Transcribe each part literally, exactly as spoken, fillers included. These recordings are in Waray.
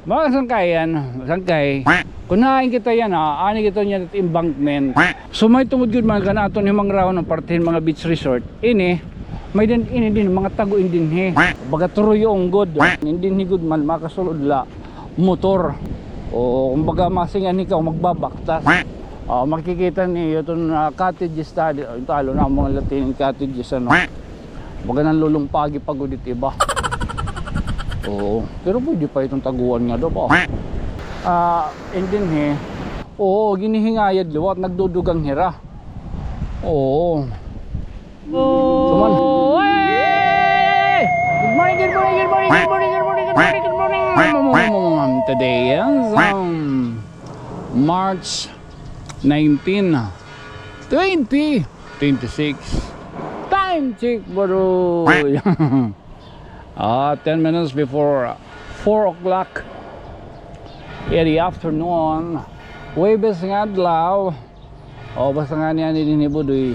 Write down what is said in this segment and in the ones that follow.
Mga sangkayan, sangkay. Kun hain kita yana, ani kita yana embankment. So may tungod gud man kan aton himangraon an parte hin mga beach resort. Ini, may din, ini din, mga tago in dinhi. Baga turuyong gud. In dinhi gud man, makasulod la, motor. O, kumbaga, masingan ikaw, magbabaktas. O, makikita niyo iton, ah, cottages ta, o, talo na mga Latin cottages, ano. Baga nanlulumpagi pa gud it iba. Oo. Pero pwede pa iton taguan nga daw ba? Ah, in dinhi. Oo, ginhihingayad liwat, nagdudugang hira. Oo. Come on. Hey! Good morning, good morning, good morning, good morning, good morning, good morning, good morning. Today is, um, March nineteen, twenty twenty-six. Time check, baroy. Ah, ten minutes before four o'clock in the afternoon. Huwebes nga adlaw. O, basta ngani, ani dinhi, Budoy.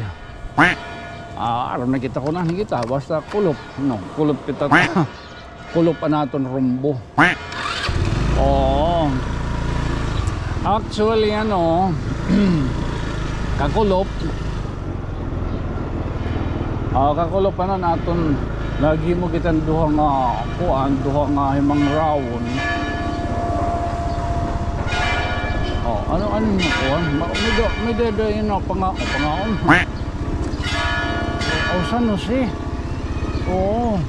Ah, aram na kita kun hain kita. Basta kulop, no? Kulop kita. Kulop an aton rumbo. Oo. Actually, ano, kakulop. Ah, kakulop, ano, naton, naghimo kita hin duha nga, kuan, duha nga himangraon. O, ano, ano nga kuan? Ma-, may da-, may da-, da-, yun, ah, panga-, pangaon. O, San Jose. Oo.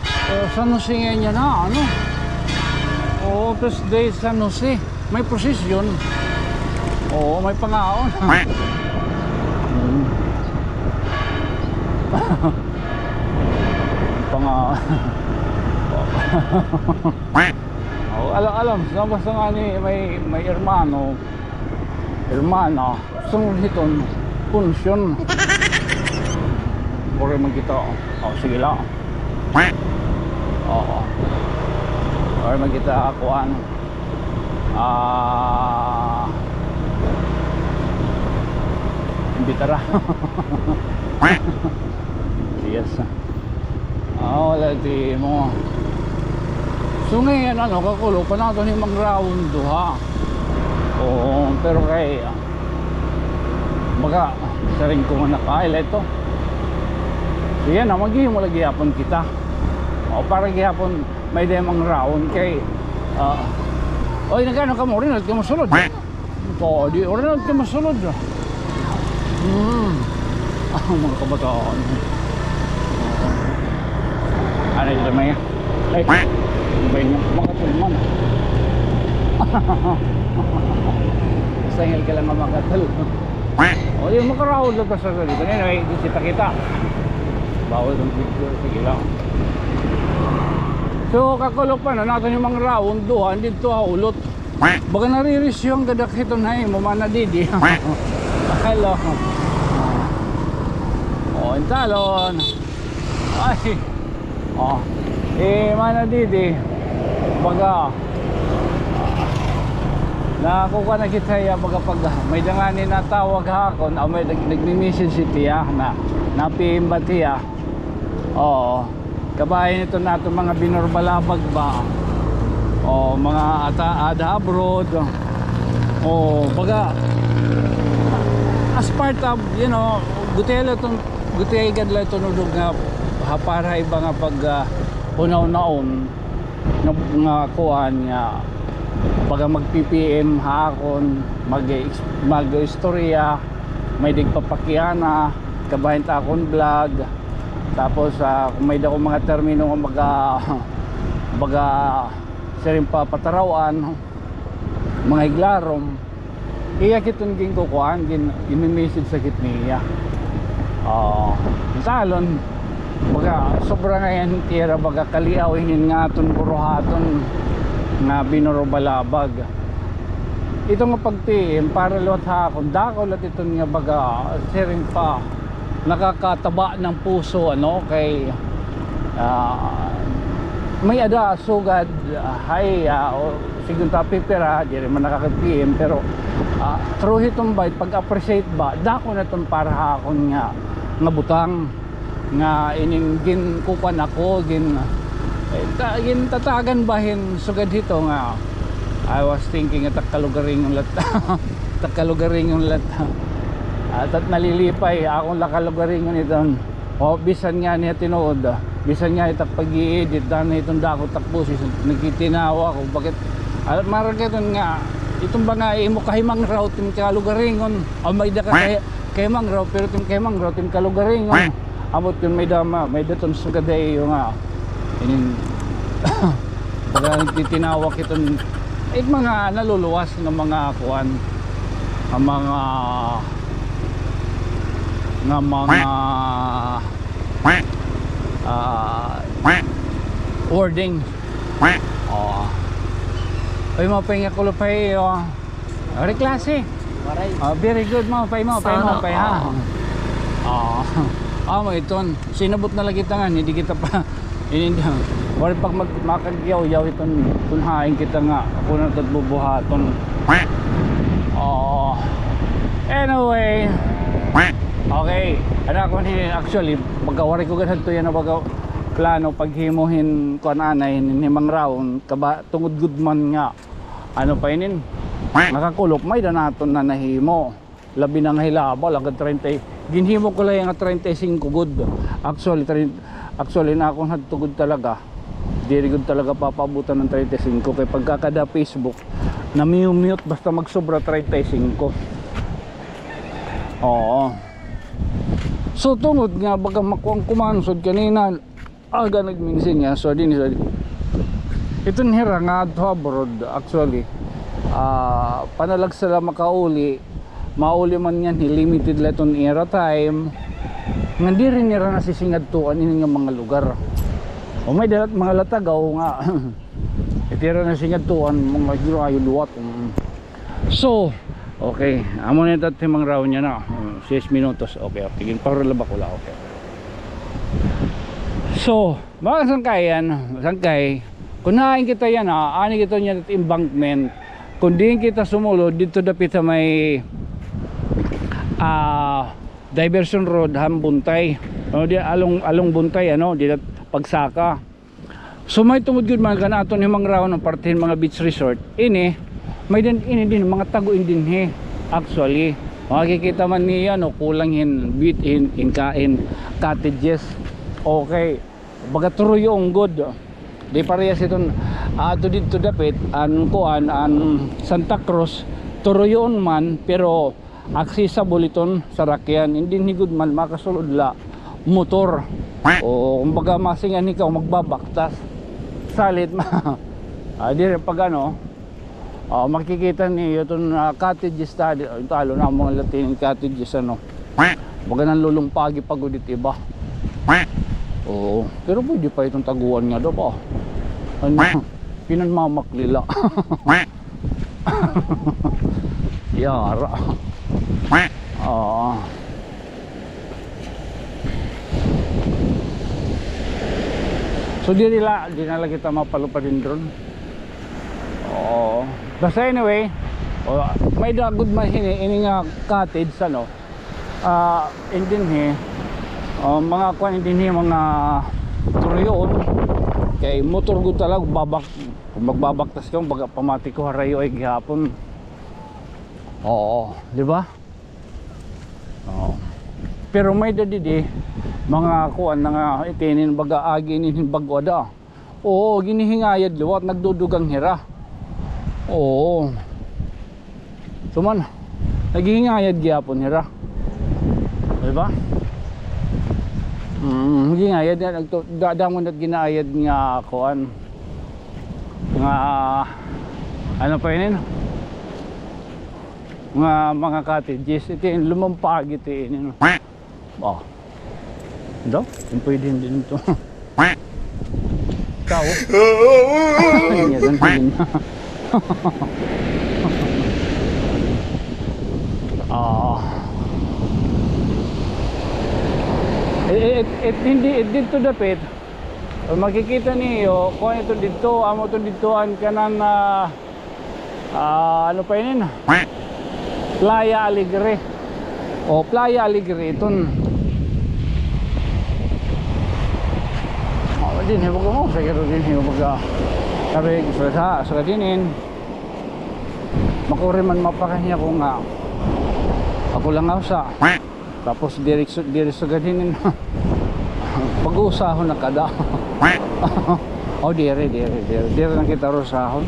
O, San Jose nga niya na, ano? Oo, Tuesday, San Jose. May prosesyon. Oo, may pangaon. Hmm. Pangaon. O, alam, alam. Sa basta ngani may, may hermano, hermana, sunod hiton, punsyon. Ori man kita, o, sige la. Oo. Ori man kita, kuan. Ah, imbitara. Yes. Ah, wala di mo. So, ngayon, ano, kakulop, panaton ni Mang Raon duha. Oo, pero kay, ah, baga, siring ko nga nakaila ito. So, yan, ah, maghimo lagi gihapon kita. O, para gihapon, may di Mang Raon kay, ah, oy, nagano ka mo rin, at ka mo sulod. Oo, di, ora na ito masulod, ah. Hmm. Ah, mga kabataan. Ano ito, may? Ay, bay niya, makatulman. Sangil ka lang nga makatul. O, di, makaraod lang ka sa ganito. Anyway, di kita kita. Bawal ang video. Sige lang. So, kakulop pa na naton ni Mang Raon, duha, dito ha ulot. Baga naririsyo an gadak hiton ha imo, Mana Didi. Hello. O, intalon. Ay. O. Eh, Mana Didi. Baga. Nakukuha na kita hiya, baga pag may da ngani natawag ha akon, o may nag-, nagmi-message si tiya na, na-P M ba tiya? Oo. Kabahin ito naton mga binurubalabag ba? O, mga ata, ada abroad. O, baga, as part of, you know, gutiay la iton, gutiay gad la iton udog nga, ha, para ha iba nga pag, ah, hunahunaon nga, nga kuan nga, baga mag-P P M ha akon, mag-, mag-istorya, may digpapakiana, kabahin ta akon vlog. Tapos, ah, kun may-ada ko mga termino nga baga, baga siring pa pataraw-an, mga higlarom, iya kiton ginkukuan, gin-, gin-message sa kit niya. Oo, intalon, baga, sobra ngay-an tira, baga, kaliaw hinin nga aton buruhaton nga binurubalabag. Ito nga pag-P M, para liwat ha akon, dako la iton nga baga, siring pa, nakakataba ng puso, ano, kay, ah, may-ada sugad, ah, hay, ah, o, sigun ta pipira, diri man nakaka-P M, pero, ah, through hiton ba, pag-appreciate ba, dako na iton para ha akon nga, nga butang. Nga inin ginkukuan ako, gin-, Ta-, gintatagan ba hin sugad hito nga, I was thinking nga taga-Lugaringon la ta. Taga-Lugaringon la ta. At, at nalilipay, akon la ka-Lugaringon iton. O, bisan ngani ha tinuod, ah, bisan ngani it ak pag-i-edit, daan na iton dako it ak boses, nagtitinawa ako, bakit, ah, marag iton nga, iton ba nga imo kahimangraw, it im ka-Lugaringon, o may-ada ka kay-, kahimangraw, pero it im kahimangraw, it im ka-Lugaringon. Ambot kon may-ada ma-, may-ada iton sugad ha iyo nga, inin, baga nagtitinawak iton, it mga naluluwas nga mga kuan, nga mga, nga mga, ah, wording. Oo. Uy, maupay nga kulop ha iyo. Waray klase. Waray. Ah, very good, maupay, maupay, maupay, ha? Oo. Amo iton. Sinabot na la kita ngani, diri kita pa. Inin, waray pa ak mag-, makagyaw-yaw iton, kun hain kita nga, ako na ito bubuhaton. Oo. Anyway. Okay. Ano ako ni, actually, baga waray ko gad hadto yana baga plano paghimo hin kuan anay, hin himangrawon, kaba-, tungod gud man nga, ano pa inin, nakakulop, may-ada naton na nahimo. Labi na nga hilaba, la gad treinta y-, ginhimo ko la nga treinta y cinco gud. Actually, tren-, actually, na akon hadto gud talaga. Diri gud talaga papaabutan an treinta y cinco. Kay pagkakada Facebook, nami-mute basta magsobra treinta y cinco. Oo. So, tungod nga, baga makuan ko man, sud kanina, aga nagminsin niya, so, dinhi sa, iton hira nga adto abroad, actually, ah, panalagsa la makauli, mauli man niyan, hi limited la iton ira time, nga diri nira nasisingadtuan ini nga mga lugar. O may-ada la it mga latagaw nga, it ira nasingadtuan, mga grayo liwat, mm. So, okay. Amo na it himangrawon niya na. Mm, seis minutos. Okay, okay. Ginpahuralab ako la. Okay. So, mga sangkayan, sangkay, kun hain kita yana, ani kita yana it embankment. Kun diin kita sumulod, didto dapit ha may, ah, diversion road, han Buntay. Ano, di, along, along Buntay, ano, di, pagsaka. So, may tungod gud man kan aton himangrawon an parte hin mga beach resort. Ini, may din, ini din, mga tago in dinhi. Actually, makikita man niyo, no, kulang hin beach, hin, hin ka-, hin cottages. Okay. Baga turuyoon gud. Di parehas iton, ah, adto didto dapit, an kuan, an Santa Cruz, turuyoon man, pero accessible iton sarakyan. Indi higud man makasul-od la motor. O, kumbaga, masingan ikaw magbabaktas. Salit ma-, ah, diri pag ano, ah, makikita niyo iton, ah, cottages ta, di, talo na mga Latin cottages, ano. Baga nanlulumpagi pa gud it iba. Oo. Pero pwede pa iton taguan nga daw ba? Ano, pinanmamakli la. Yara. Oo. So, diri la, di na la kita mapalupad hin drone. Oo. Basta anyway, o, may-ada gud man hini, ini nga cottage, ano, ah, in dinhi, ah, mga kuan in dinhi, mga turuyoon. Kay motor gud talaga, babak-, kun magbabaktas ka, baga pamati ko, harayo ay gihapon. Oo, di ba? Oo. Pero may-ada didi, mga kuan na nga, it inin baga agi inin hin bag-o ada. Oo, ginhihingayad liwat, nagdudugang hira. Oo. Tuman, naghihingayad gihapon hira. Di ba? Mm, naghihingayad nga, nagtu-, da-, damo na it ginaayad nga kuan. Nga, ano pa inin? Nga mga cottages, ito yung lumampag ito inin. Oh. Daw, kung pwede hindi nito. Tao. Ay, niya, ganun din. Ah. Eh, eh, eh, eh, hindi, eh, dito dapit. Makikita niyo, kung ito dito, amo ito dito, an kanan na Ah, ano pa inin? Playa Alegre. O, Playa Alegre iton. O, Dinhi, baga mo, sa garo dinhi, baga. Sabi, sa, sa, sa dinhin. Makuri man mapakan niya ko nga ako la nga usa. Tapos diri, diri sugad hinin. Pag-uusahon na kada. O, diri, diri, diri. Diri lang kita rusahon.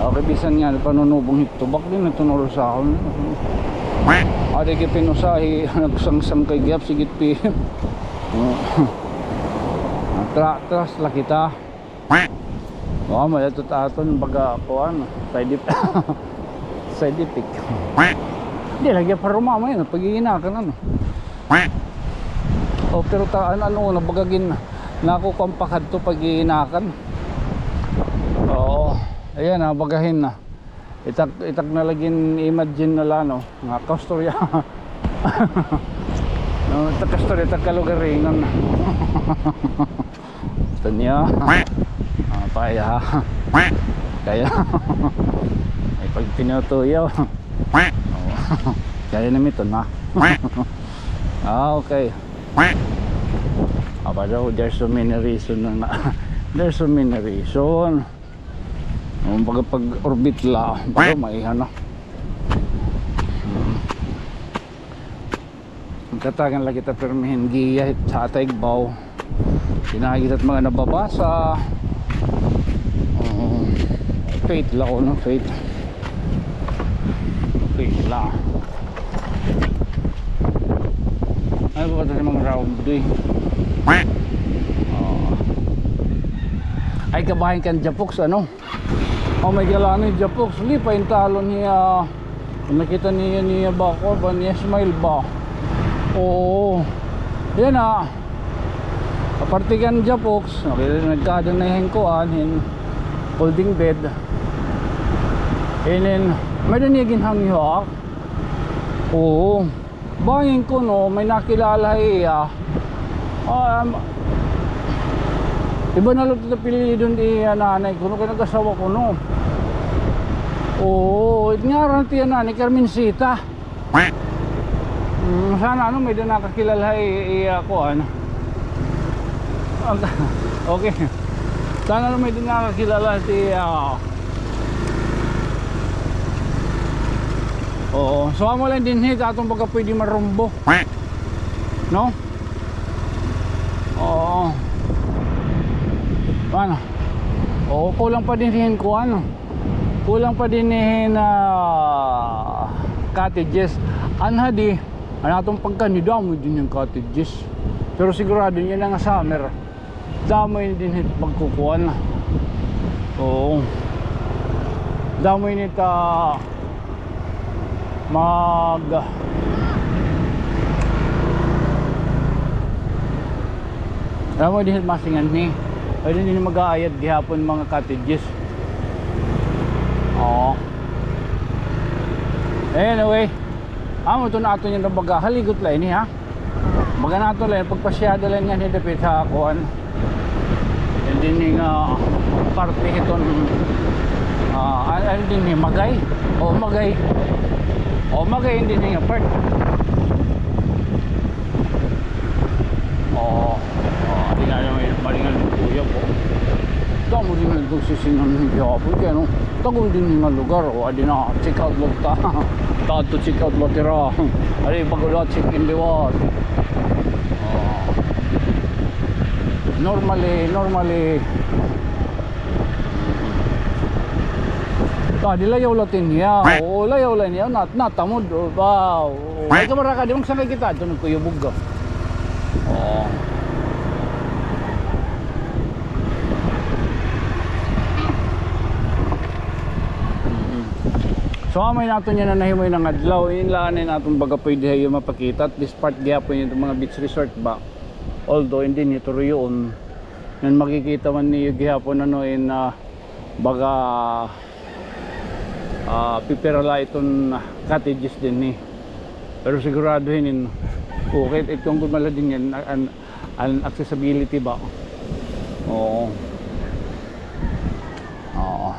Okay, bisan nga panunubong hit tubak, diri na ito narusahon. Adi kay pinusahi, nagsangsang kay gihap, sigit pi. Tra-, atras la kita. O, may atot aton baga kuan, side effect. Side effect. Di lagi pa rumama yun, pag-iinakan, ano. O, pero ta-, ano, ano, na baga gin-, nakukuan pa kadto pag-iinakan. Oo. Ayan, ah, bagahin na. Itak, itak na lagi, imagine na la, no? Nga kaustorya. No, itak kaustorya, itak kalugaringon. Gusto niyo? Ah, paya. Kaya, ay, pag pinutuyo. Oh. Kaya na mito na. Ah, okay. Aba daw, there's so many reason na nga. There's so many reason. Ang baga pag-orbit la, pero maiha na. Hmm. Magkatagan la kita pirmi hin giya hit sa atay igbaw. Sinabi kita mga nababasa. Oo. Faith la ko, no? Faith. Faith la. Ano ba ito mga round, eh? Oo. Ay, kabahin kan Japox, ano? Oh my God, ano yung Japox? Lipay yung talon niya. Nakita niya, niya ba ako? Ba niya smile ba? Oo. Yan, ah. Aparte kan Japox, okay, nagkada na yung kuan, yung folding bed. And then, may da niya ginhangyo, ah. Oo. Bangin kuno, may nakilala hiya. Ah, um, iba na la it apelyido ni iya nanay kuno, kay nag-asawa kuno. Oo, it ngaran it iya nanay, Carmencita. Mm, sana, ano, may da nakakilala hi-, iya, kuan. Okay. Sana, ano, may da nakakilala si, ah, Oo, so amo la dinhi, aton baga pwede marumbo. No? Oo. Ano? Oo, kulang pa dinhi hin kuan. Kulang pa dinhi hin, ah, cottages. Anha di, an aton pagkanhi, damo dinhi hin cottages. Pero sigurado niya na nga summer. Damo ini dinhi it magkukuan. Oo. Damo ini ta mag-, damo dinhi it masinganhi. Pwede dinhi mag-aayad gihapon mga cottages. Oo. Anyway, amo ito na aton nga baga. Haligot la ini, ha? Baga naton la, pagpasyada la nganhi dapit ha kuan. Dinhi nga parte hiton, ah, an-, an dinhi, Magay. O, Magay. O, Magay, dinhi nga part. Oo. Ah, adi na may malingan ni Kuya po. Damo dinhi nga nagsisinganhi gihapon kay, no, tagon dinhi nga lugar, o, adi na, check out la ta. Tato check out la tira. Adi, bago la check in liwat. Ah. Normally, normally. Ah, di layaw la tin hiya. Oo, layaw la niya. Nat-, natamod. O, ba, oo. Ay, kamaraka, di magsangay kita. Ito, nagkuyubog ka. Oo. Mm. So, amay naton yana nahimo yana nga adlaw. Ini la anay naton baga pwede ha iyo mapakita. At this part gihapon yana mga beach resort ba. Although, hindi nito riyoon. Ngan makikita man niyo gihapon, ano, in, ah, baga, ah, pipira la iton cottages dinhi. Pero sigurado hinin, okay, iton gud mala dinhi an, an, an accessibility ba? Oo. Oo.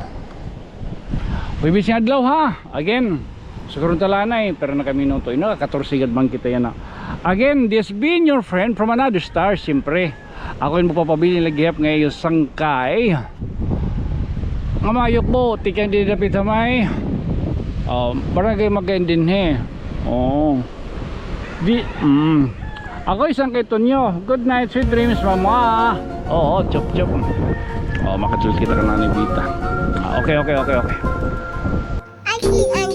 Uy, bising adlaw, ha? Again, sa karon talanay, pero nakaminuto. Ina, katorse gad man kita yana. Again, this being your friend from another star, siyempre. Ako in magpapabilin lagi hap nga iyo sangkay. Nga maayo po, tikang din dapit ha may, oh, Barangay Magain dinhi. Oh. Di, mm. Ako isang kay Tonyo. Good night, sweet dreams, mama. Oo, chup, chup. Oh, makadulot kita kan Nanay Bita. Ah, okay, okay, okay, okay. Aki ang